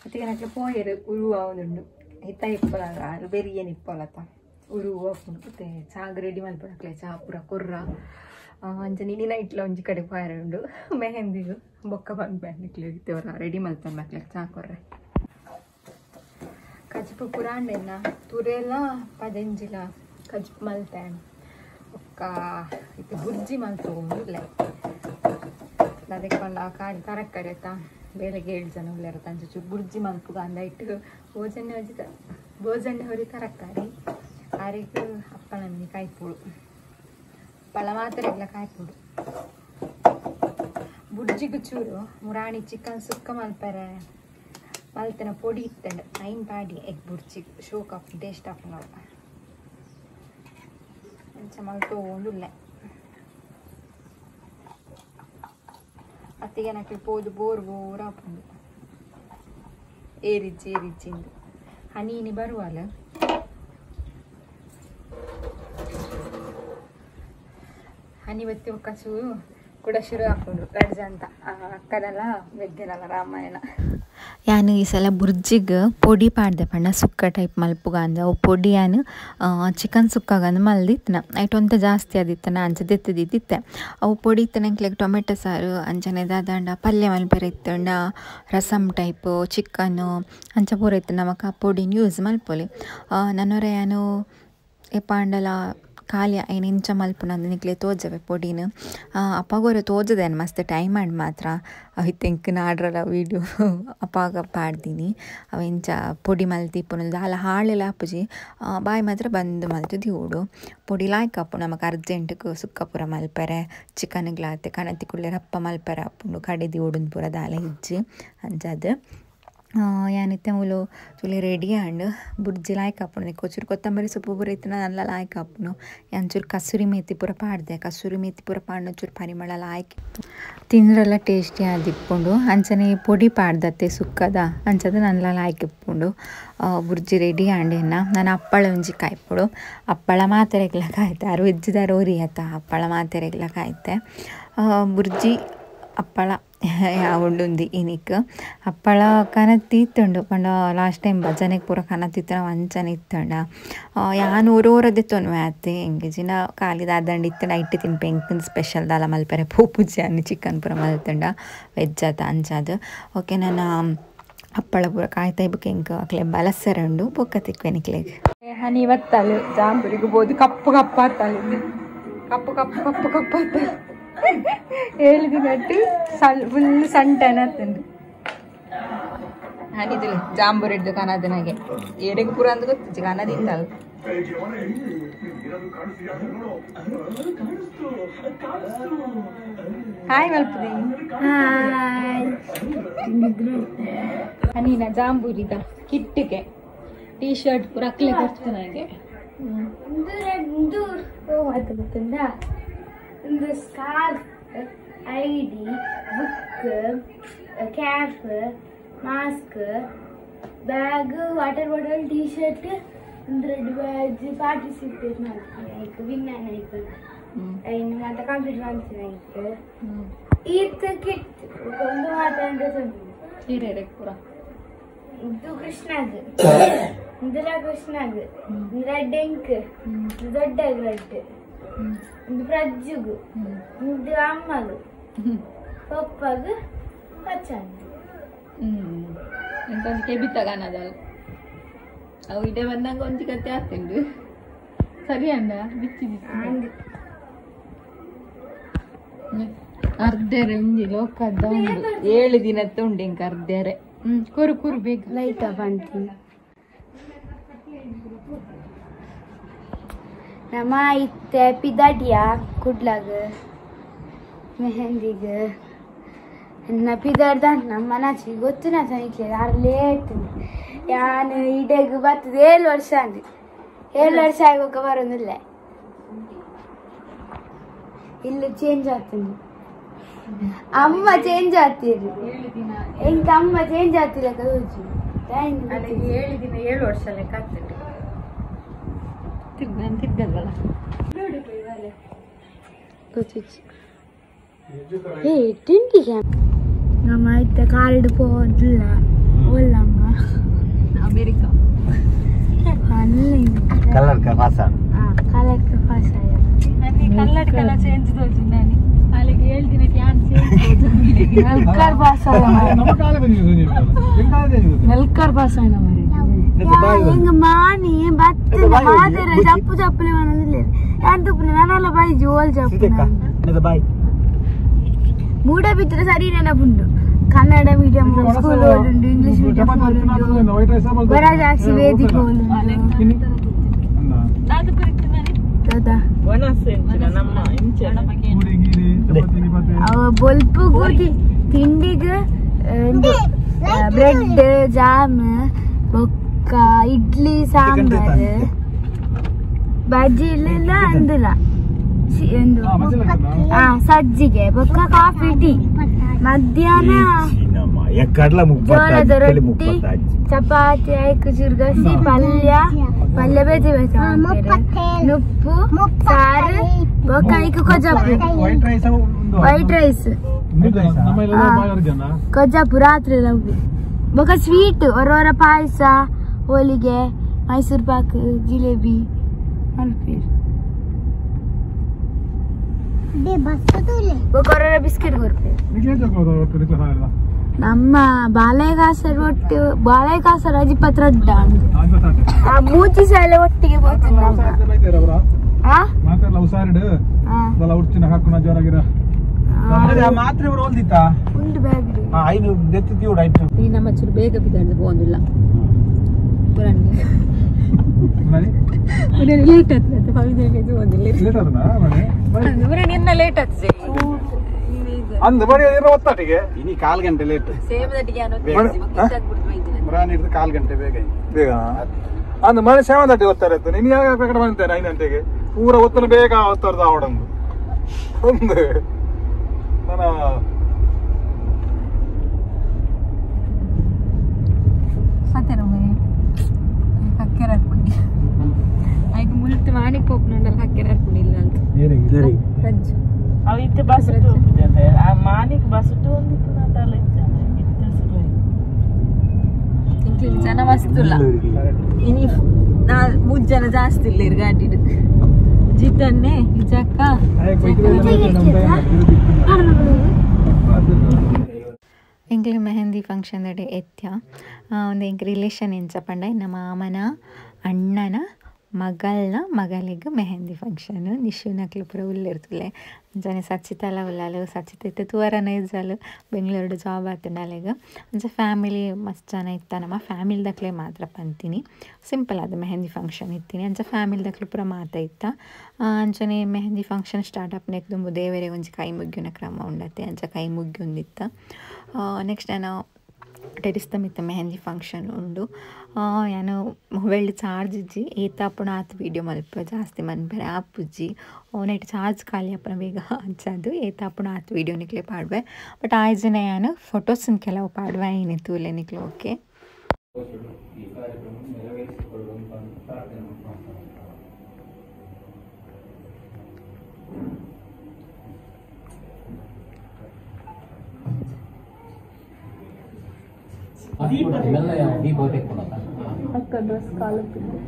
ಅತ್ತಿಗೆ ನಕ್ಲೆ ಪೋಯೆರ್ ಉರು ಆವೊಂದುಂಡು ಇತ್ತ ಇಪ್ಪೊಲ ಆರು ಬೆರಿಯೇನ್ ಇಪ್ಪೊಲತ ಉರು ಆಪುಂಡು ಇತ್ತೆ ಚಾಗ್ ರೆಡಿ ಮಲ್ಪೊಡು ಚಾ ಪೂರ ಕೊರ್ರ ಅಂಚನೆ ಇನಿ ನೈಟ್ಲ ಒಂಜಿ ಕಡೆ ಪೋಯೆರೆ ಉಂಡು ಮೆಹಂದಿಗ್ ಬೊಕ್ಕ ಪನ್ಪೆ ನಿಕ್ಲೆಗ್ ಇತ್ತೆ ಒರ ರೆಡಿ ಮಲ್ತೊಂಡು ಅಕ್ಲೆಗ್ ಚಾ ಕೊರ್ರೆ ಕಜಿಪು ಪೂರ ಆಂಡೆನ್ನ ತುರೆಲ ಪದೆಂಜಿಲ ಕಜಿಪು ಮಲ್ತೆ ಬೊಕ್ಕ ಇತ್ತೆ ಬುರ್ಜಿ ಮಲ್ತೊಂದುಲ್ಲೆ ಅದಕ್ಕೆ ಪಂಡ ಕಾಲಿ ತರಕಾರಿ ಆಯ್ತಾ ಬೇಲೆಗೆ 7 ಜನ ಉಲ್ಲೆರ್ ಅಂಚ ಚೂರು ಬುರ್ಜಿ ಮಲ್ಪುಗ ಅಂದ ಇಟ್ಟು ಭೋಜನೆ ಒಂಜಿ ಭೋಜನೆ ಹೊರಿ ತರಕಾರಿ ಆರೆಗ್ ಅಪ್ಪಳಂಜಿ ಕಾಯ್ಪೊಡು ಅಪ್ಪಳ ಮಾತೆರೆಗ್ಲ ಕಾಯ್ಪೊಡು ಬುರ್ಜಿಗ್ ಚೂರು ಮುರಾಣಿ ಚಿಕನ್ ಸುಕ್ಕ ಮಲ್ಪೆರೆ ಮಲ್ತಿನ ಪೊಡಿ ಇತ್ತಂಡ್ ಐನ್ ಪಾಡಿ ಎಗ್ ಬುರ್ಜಿ ಶೋಕ್ ಆಪುಂಡು ಟೇಸ್ಟ್ ಆಪುಂಡು ಅಂಚ ಮಲ್ತೊಂದುಲ್ಲೆ ಅತ್ತಿಗೆ ನಕ್ಲೆ ಪೋದು ಬೋರ್ ಬೋರ್ ಆಪುಂಡು ಏರಿಜ್ಜಿ ಏರಿಜ್ಜಿಂದು ಹನೀನಿ ಬರುವಲ್ಲ ಹನಿ ಬತ್ತಿ ಬೊಕ್ಕ ಚೂರು ಕೂಡ ಶುರು ಆಪುಂಡು ರಡ್ಜ ಅಂತ ಅಕ್ಕನಲ್ಲ ಮೆಗ್ಗೆನಲ್ಲ ರಾಮಾಯಣ ಯಾನ್ ಈ ಸಲ ಬುರ್ಜಿಗ್ ಪೊಡಿ ಪಾಡ್ದೆ ಪಂಡ ಸುಕ್ಕ ಟೈಪ್ ಮಲ್ಪುಗ ಅಂದ್ ಅವು ಪೊಡಿ ಯಾನ್ ಚಿಕನ್ ಸುಕ್ಕಗಂದ್ ಮಲ್ದಿತ್ತಿನ ಐಟ್ ಒಂತೆ ಜಾಸ್ತಿ ಆದಿತ್ತನ ಅಂಚ ದೆತ್ತ್ ಅವು ಪೊಡಿ ಇತ್ತಿನ ಎಂಕ್ಲೆಗ್ ಟೊಮೆಟೊ ಸಾರು ಅಂಚನೆ ದಾದಾಂಡ ಪಲ್ಯ ಮಲ್ಪೆರೆ ಇತ್ತುಂಡ ರಸಮ್ ಟೈಪ್ ಚಿಕನ್ ಅಂಚ ಪೂರ ಇತ್ತು ನಮಕ್ ಆ ಪೊಡಿನ್ ಯೂಸ್ ಮಲ್ಪೊಲಿ ನನೊರ ಯಾನ್ ಏಪಾಂಡಲ ಖಾಲಿ ಐನ್ ಇಂಚ ಮಲ್ಪುನಂದ್ ನಿಕ್ಲೆ ತೋಜವೆ ಪೊಡಿನ್ ಅಪಗೊರ ತೋಜದೆ ಮಸ್ತ್ ಟೈಮ್ ಆಂಡ್ ಮಾತ್ರ ಅವು ಇತ್ತೆ ಎಂಕ್ ನಾಡ್ರಲ ವೀಡಿಯೋ ಅಪಾಗ ಪಾಡ್ದಿನಿ ಅವು ಇಂಚ ಪೊಡಿ ಮಲ್ತಿಪ್ಪುನು ದಾಲ ಹಾಳೆಲ ಆಪುಜಿ ಬಾಯಿ ಮಾತ್ರ ಬಂದ್ ಮಲ್ತ್ ದೀವೊಡು ಪೊಡಿ ಲಾಯ್ಕ್ ಆಪುಂಡು ನಮಕ್ ಅರ್ಜೆಂಟ್ಗ್ ಸುಕ್ಕ ಪೂರ ಮಲ್ಪೆರೆ ಚಿಕನ್ಗ್ಲ ಆತೆ ಕಣತಿ ಕುಳ್ಳೆ ರಪ್ಪ ಮಲ್ಪೆರೆ ಆಪುಂಡು ಕಡೆ ದೀವೊಡುಂದು ಪೂರ ದಾಲ ಇಜ್ಜಿ ಅಂಚಾದ್ ಯಾನ್ ಇತ್ತೆ ಮೂಲು ತೂಲೆ ರೆಡಿ ಆಂಡ್ ಬುರ್ಜಿ ಲಾಯ್ಕ್ ಆಪುಂಡು ಚೂರು ಕೊತ್ತಂಬರಿ ಸೊಪ್ಪು ಪೂರ ಇತ್ತ್ಂಡ ನಲ್ಲ ಲಾಯ್ಕ್ ಆಪುಂಡು ಯಾನ್ ಚೂರು ಕಸೂರಿ ಮೇಥಿ ಪೂರ ಪಾಡ್ದೆ ಕಸೂರಿ ಮೇಥಿ ಪೂರ ಪಾಡ್ಂಡ ಚೂರು ಪರಿಮಳ ಲಾಯ್ಕ್ ತಿಂದ್ರಲ ಟೇಸ್ಟಿ ಆದಿಪ್ಪುಂಡು ಅಂಚನೆ ಪೊಡಿ ಪಾಡ್ದತ್ತೆ ಸುಕ್ಕದ ಅಂಚದ ನಲ್ಲ ಲಾಯ್ಕ್ ಇಪ್ಪುಂಡು ಬುರ್ಜಿ ರೆಡಿ ಆಂಡ್ ಎನ್ನ ನನ ಅಪ್ಪಳ ಒಂಜಿ ಕಾಯ್ಪೊಡು ಅಪ್ಪಳ ಮಾತೆರೆಗ್ಲ ಕಾಯ್ತೆ ಆರು ವೆಜ್ಜಿದಾರ್ ಒರಿ ಆತ ಅಪ್ಪಳ ಮಾತೆರೆಗ್ಲ ಕಾಯ್ತೆ ಬುರ್ಜಿ ಅಪ್ಪಳ ಯಾವುಂಡುಂದು ಇನಿಕ್ ಅಪ್ಪಳ ಕನತ್ ಇತ್ತುಂಡು ಪಂಡ ಲಾಸ್ಟ್ ಟೈಮ್ ಭಜನೆಗ್ ಪೂರ ಕನತ್ ಇತ್ತುಂಡ ಅಂಚನೆ ಇತ್ತುಂಡ ಯಾನ್ ಒರೋರ ದೆತ್ತೊನುವೆ ಆತೆ ಎಂಕ್ ಖಾಲಿ ದಾದಂಡ ಇತ್ತುಂಡ ಐಟ್ ತಿನ್ಪೆ ಎಂಕ್ ಸ್ಪೆಷಲ್ ದಾಲ ಮಲ್ಪೆರೆ ಪೋಪುಜಿ ಯಾನ್ ಚಿಕನ್ ಪೂರ ಮಲ್ತುಂಡ ವೆಜ್ ಆತ ಅಂಚಾದ್ ಓಕೆ ನನ ಅಪ್ಪಳ ಪೂರ ಕಾಯ್ತಾ ಬೊಕ ಎಂಕ್ ಅಕ್ಲೆ ಬಲಸೆರೆ ಉಂಡು ಬೊಕ್ಕ ತಿಕ್ವೆ ನಿಕ್ಲೆಗ್ ಹನಿ ಬತ್ತಲು ಜಾಂಬೂರಿಗೆ ಬೋದು ಕಪ್ಪು ಕಪ್ಪು ಆತಲು ಕಪ್ಪು ಕಪ್ಪು ಕಪ್ಪು ಕಪ್ಪು ಆತಲು 7 ದಿನಟ್ಟು ಫುಲ್ ಸಣ್ಣ ಆತುಂಡು ಹನಿದಿಲ್ಲ ಜಾಂಬೂರ್ ಹಿಡ್ದು ಕನದನಾಗೆ ಏರೆಗ್ ಪೂರ ಅಂದ್ ಗೊತ್ತಿಜ್ಜಿ ಕನದಿಂತಲ್ ಹಾಯ್ ಮಲ್ಪುದಿ ಹಾಯ್ ಹನಿನ ಜಾಂಬೂರಿದ ಕಿಟ್ಟಿಗೆ ಟೀ ಶರ್ಟ್ ಪೂರ ಅಕ್ಲೆ ಕೊಡ್ತು ನನಗೆ The scarf, ID, book, cap, mask, bag, water bottle, T-shirt, and red badge, participate like win like and mata complete like eat kit ಒಂದು ಮಾತಾಂದ್ರೆ ಹಿರೇರೆ ಪೂರ ಇದು ಕೃಷ್ಣಗ್ ಇಂದಿರಾ ಕೃಷ್ಣಗ್ ರೆಡ್ ಇಂಕ್ ದೊಡ್ಡ ರೆಡ್ ಇದು ಪ್ರಜ್ಜುಗು ಇದು ಅಮ್ಮಗು ಪಪ್ಪಗು ಪಚ್ಚಂದು ಇಂಕೊಂಚ ಕೆಬಿತಗಾನದಲ್ಲ ಅವು ಇಡೆ ಬಂದಾಗ ಒಂಜಿ ಕತೆ ಆತುಂಡು ಸರಿ ಅಣ್ಣ ಬಿಚ್ಚಿ ಅರ್ಧೆರೆ ಒಂಜಿ ಲೋಕದ ಉಂಡು 7 ದಿನತ್ತ ಉಂಡು ಇಂಕ ಅರ್ಧೆರೆ ಕುರು ಕುರು ಬೇಗ ಲೈಟ್ ಆಫ್ ಅಂತೀನಿ ನಮ್ಮ ಇತ್ತೆ ಪಿದಾಟಿಯ ಕುಡ್ಲಾಗ ಮೆಹಂದಿಗ್ ಎನ್ನ ಪಿದಾಡ್ದ ನಮ್ಮ ನಾಚಿ ಗೊತ್ತು ನಾ ತನಿಖೆ ಯಾರು ಲೇಟ್ ಯಾನು ಇಡೆಗ್ ಬರ್ತದೆ 7 ವರ್ಷ ಅಂದು 7 ವರ್ಷ ಆಗೋಕ ಬರೋದಿಲ್ಲ ಇಲ್ಲಿ ಚೇಂಜ್ ಆಗ್ತದೆ ಅಮ್ಮ ಚೇಂಜ್ ಆಗ್ತೀರಿ ಎಂಕ ಅಮ್ಮ ಚೇಂಜ್ ಆಗ್ತಿಲ್ಲ ಕದೋಜಿ 7 ದಿನ 7 ವರ್ಷ ಲೆಕ್ಕ ಆಗ್ತದೆ ನಾನು ತಿರ್ಗಲ್ವಲ್ಲ ಏ ತಿಂಡಿ ನಮ್ಮ ಇತ್ತ ಕಾರ್ಡ್ ಪೋದಿಲ್ಲ ಒಲ್ಲಮ್ಮ ಕಲ್ಲಡ್ಕ ಪಾಸ ಕಲ್ಲಡ್ಕ ಪಾಸ ಕಲ್ಲಡ್ಕಲ ಚೇಂಜ್ ತೋಜು ನಾನು ಅಲ್ಲಿಗೆ ಹೇಳ್ತೀನಿ ಯಾನ್ ಚೇಂಜ್ ನಲ್ಕರ್ ಪಾಸ ನಲ್ಕರ್ ಪಾಸ ಎಂಗ ಮಾನಿ ಬತ್ತ ಮಾತೆರ ಜಪ್ಪು ಜಪ್ಪುಲೆ ಮನದಿಲ್ಲ ಯಾನ್ ತುಪ್ಪುನೆ ನಾನೆಲ್ಲ ಬಾಯಿ ಜೋಲ್ ಜಪ್ಪು ಬಾಯ್ ಮೂಡ ಬಿತ್ತರೆ ಸರಿ ನೆನಪುಂಡು ಕನ್ನಡ ಮೀಡಿಯಂ ಸ್ಕೂಲ್ ಉಂಟು ಇಂಗ್ಲಿಷ್ ಮೀಡಿಯಂ ಉಂಟು ವರಜಾಕ್ಷಿ ವೇದಿಕ ಉಂಟು ಬೊಲ್ಪು ತಿಂಡಿಗ್ ಬ್ರೆಡ್ ಜಾಮ್ ಬೊಕ್ಕ ಇಡ್ಲಿ ಸಾಂಬಾರ್ ಬಜ್ಜಿ ಇಲ್ಲ ಅಂದಿಲ್ಲ ಸಜ್ಜಿಗೆ ಬೊಕ್ಕ ಕಾಫಿ ಟೀ ಮಧ್ಯಾಹ್ನ ಜೋಳದ ರೊಟ್ಟಿ ಚಪಾತಿ ಐಕು ಚುರ್ಗಸಿ ಪಲ್ಯ ಪಲ್ಯ ಬೇಜೆ ಬೇಜೆ ನುಪ್ಪು ಸಾರು ಬೊಕ್ಕ ಐಕು ಕೊಜಾಪು ವೈಟ್ ರೈಸ್ ಕೊಜಾಪು ರಾತ್ರಿ ಲವ್ವಿ ಬೊಕ್ಕ ಸ್ವೀಟ್ ಹೊರ ಪಾಯಸ ಹೋಳಿಗೆ ಮೈಸೂರು ಪಾಕ್ ಜಿಲೇಬಿ ಮಲ್ಪೇರು ಬೊಕ್ಕ ಬಿಸ್ಕೆಟ್ ಕೊರ್ಪೇರು. ನಮ್ಮ ಬಾಳೆಕಾಸರ್ ಒಟ್ಟು ಬಾಳೆಕಾಸರ್ ಅಜಿಪತ್ರ ಅಡ್ಡ ಆ ಮೂಚಿ ಸಾಲೆ ಒಟ್ಟಿಗೆ ಹೋಗ್ತೀನಿ ನಮ್ಮ. ನಮ್ಮ ಚೂರು ಬೇಗ ಬಿದ್ದಾಡ್ದು ಹೋಗಿಲ್ಲ ಲೇಟ್ ಆಗ್ತದೆ ಎನ್ನ ಲೇಟ್ ಆಗ್ತದೆ ಅಂದು ಬರೀ ಒತ್ತಾಟಿಗೆ ಇನಿ ಕಾಲ್ ಗಂಟೆ ಲೇಟ್ ಕಾಲ್ ಗಂಟೆ ಬೇಗ ಬೇಗ ಅಂದು ಮನೆ ಸೆವೆನ್ ತರ್ಟಿ ಒತ್ತಾರೆ ಇತ್ತು ನೀನು ಯಾವಾಗ ಕಡೆ ಬಂತೇನೆ 9 ಗಂಟೆಗೆ ಪೂರ ಒತ್ತನ ಬೇಗ ಒತ್ತಾರ್ದು ಆವಡಂದು ಒಂದು ನನ್ನ ಹಕ್ಕೆರ ಹಾಕ್ಬಿಡಿ ಐದು ಮುಲ್ತು ಮಾಣಿಕ್ ಪೋಪ್ನಂಡಲ್ಲಿ ಹಕ್ಕೆರ ಹಾಕ್ಬಿಡಿಲ್ಲ ಅಂತ ರಜ್ಜು ಅವು ಇತ್ತೆ ಬಸ್ ಆ ಮಾನಿಕ್ ಬಸ್ ಜನ ಮಸ್ತುಲ್ಲ ಇನಿ ನಾ ಮೂರು ಜನ ಜಾಸ್ತಿ ಇಲ್ಲ ಗಾಡಿ ಜಿತನ್ನೇ ನಿಜಕ್ಕ ಎಂಕ್ಲೆ ಮೆಹಂದಿ ಫಂಕ್ಷನ್ ದಡೆ ಎತ್ಯ ಒಂದು ಎಂಕ್ ರಿಲೇಷನ್ ಎಂಚ ಪಂಡ ಎನ್ನ ಮಾಮನ ಅಣ್ಣನ ಮಗಲ್ನ ಮಗಲಿಗೆ ಮೆಹಂದಿ ಫಂಕ್ಷನ್ ನಿಶುನಕ್ಲು ಪೂರ ಉಲ್ಲಿರ್ತುಲೆ ಅಂಚನೆ ಸಚಿತಲ ಉಲ್ಲಾಲು ಸಚಿತ ಇತ್ತು ತೂವರನ ಇಜ್ಜಾಲು ಬೆಂಗಳೂರು ಜಾಬ್ ಆತುಂಡು ಅಲೆಗ್ ಅಂಚ ಫ್ಯಾಮಿಲಿ ಮಸ್ತ್ ಜನ ಇತ್ತ ನಮ್ಮ ಫ್ಯಾಮಿಲಿದಕ್ಲೆ ಮಾತ್ರ ಪಂತೀನಿ ಸಿಂಪಲ್ ಆದ ಮೆಹಂದಿ ಫಂಕ್ಷನ್ ಇತ್ತೀನಿ ಅಂಚ ಫ್ಯಾಮಿಲಿದಕ್ಲು ಪೂರ ಮಾತ ಇತ್ತ ಅಂಚನೆ ಮೆಹಂದಿ ಫಂಕ್ಷನ್ ಸ್ಟಾರ್ಟ್ ಆಪ್ನೆಕ್ ದುಂಬು ದೇವರೇ ಒಂಜಿ ಕೈ ಮುಗ್ಯುನ ಕ್ರಮ ಉಂಡತೆ ಅಂಚ ಕೈ ಮುಗ್ಯೊಂದಿತ್ತ ನೆಕ್ಸ್ಟ್ ನಾನು ಟೆರಿಸ್ತ ಮಿತ್ತ ಮೆಹಂದಿ ಫಂಕ್ಷನ್ ಉಂಡು ಯಾನು ಮೊಬೈಲ್ ಚಾರ್ಜ್ ಇಜ್ಜಿ ಏತಾಪುಣ ಆತು ವೀಡಿಯೋ ಮಲ್ಪ ಜಾಸ್ತಿ ಮನ್ಪೆರೆ ಆಪುಜ್ಜಿ ನೆಟ್ ಚಾರ್ಜ್ ಖಾಲಿ ಆಪುನ ಬೇಗ ಅಂಚದು ಏತಾಪುಣ ಆತು ವೀಡಿಯೋ ನಿಕ್ಲೆ ಪಾಡ್ವೆ ಬಟ್ ಆಯ್ಜನ ಯಾನು ಫೋಟೋಸ್ ಕೆಲವು ಪಾಡ್ವೆ ಏನೆ ತೂಲೆ ನಿಕ್ಲೆ ಓಕೆ. ಅಕ್ಕ ಡ್ರೆಸ್ ಕಾಲಕ್ಕಿದ್ದು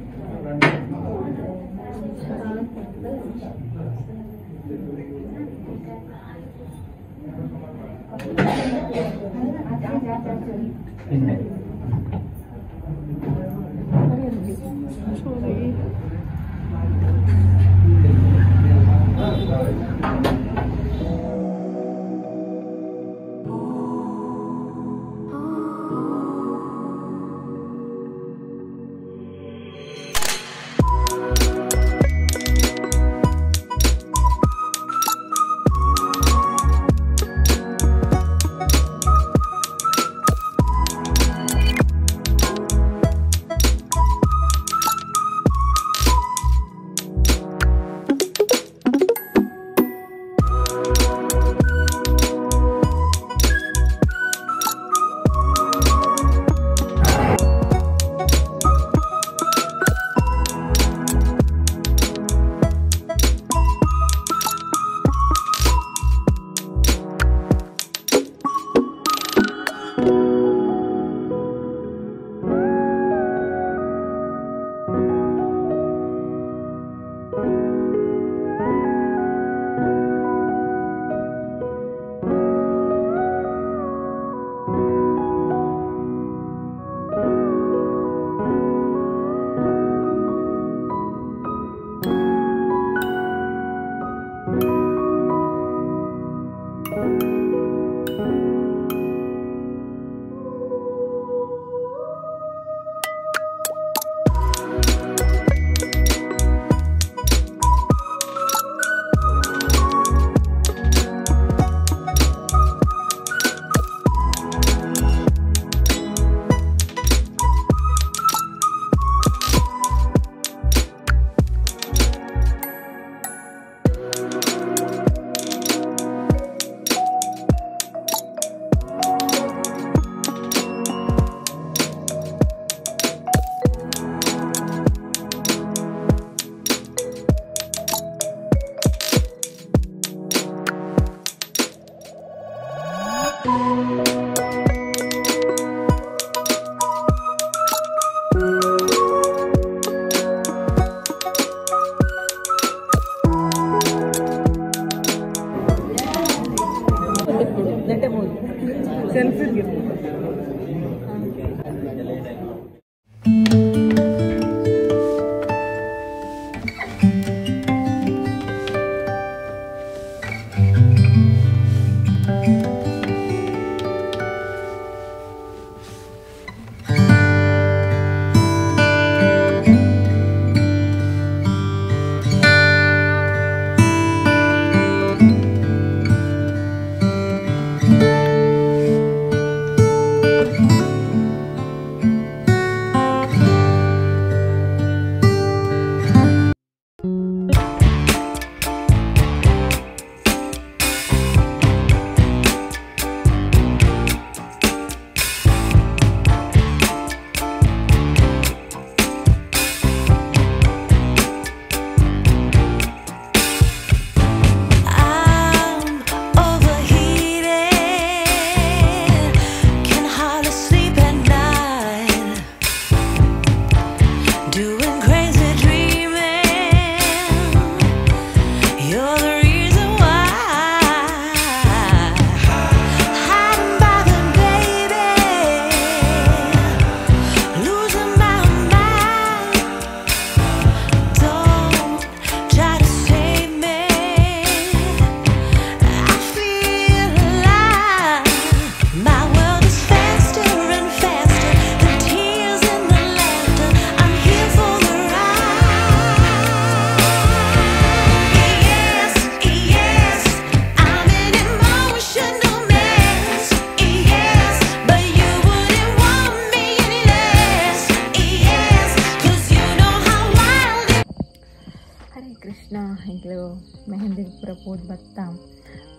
ಮೆಹಂದಿಗೆ ಪೂರ ಪೋದು ಬತ್ತ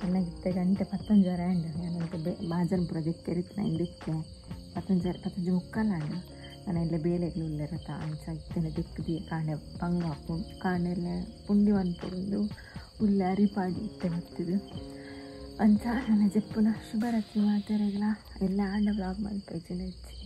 ಅಣ್ಣಗಿತ್ತೆ ಗಂಟೆ ಪತ್ತೊಂಜಾರ ಆಂಡ್ ಯಾನಂತೆ ಬಾಜನ್ ಪೂರ ದೆಕ್ಕೆರಿತ್ತು ನೈನ್ ದೆಕ್ಕೆ ಪತ್ತೊಂಜಾರ ಪತ್ತೊಂಜಿ ಮುಕ್ಕಾಲ್ ಆಂಡ್ ನಾನು ಎಲ್ಲ ಬೇಲೆಗ್ಲು ಉಲ್ಲೆರತ ಅಂಚ ಇತ್ತನೆ ದೆಕ್ಕ್ದಿ ಕಾಂಡೆ ಬಂಗ ಕಾಂಡೆಲ್ಲ ಪುಂಡಿ ಮನ್ಪೊಡೊಂದು ಉಲ್ಲೆ ಅರಿಪಾಡಿ ಇತ್ತೆ ಬತ್ತಿದ್ ಅಂಚ ನನ್ನ ಜೆಪ್ಪುನ ಶುಭರಾತ್ರಿ ಮಾತೆರೆಗ್ಲ ಎಲ್ಲ ಆಂಡ ವ್ಲಾಗ್ ಮಲ್ಪೆಜಿನ ಹೆಚ್ಚಿ.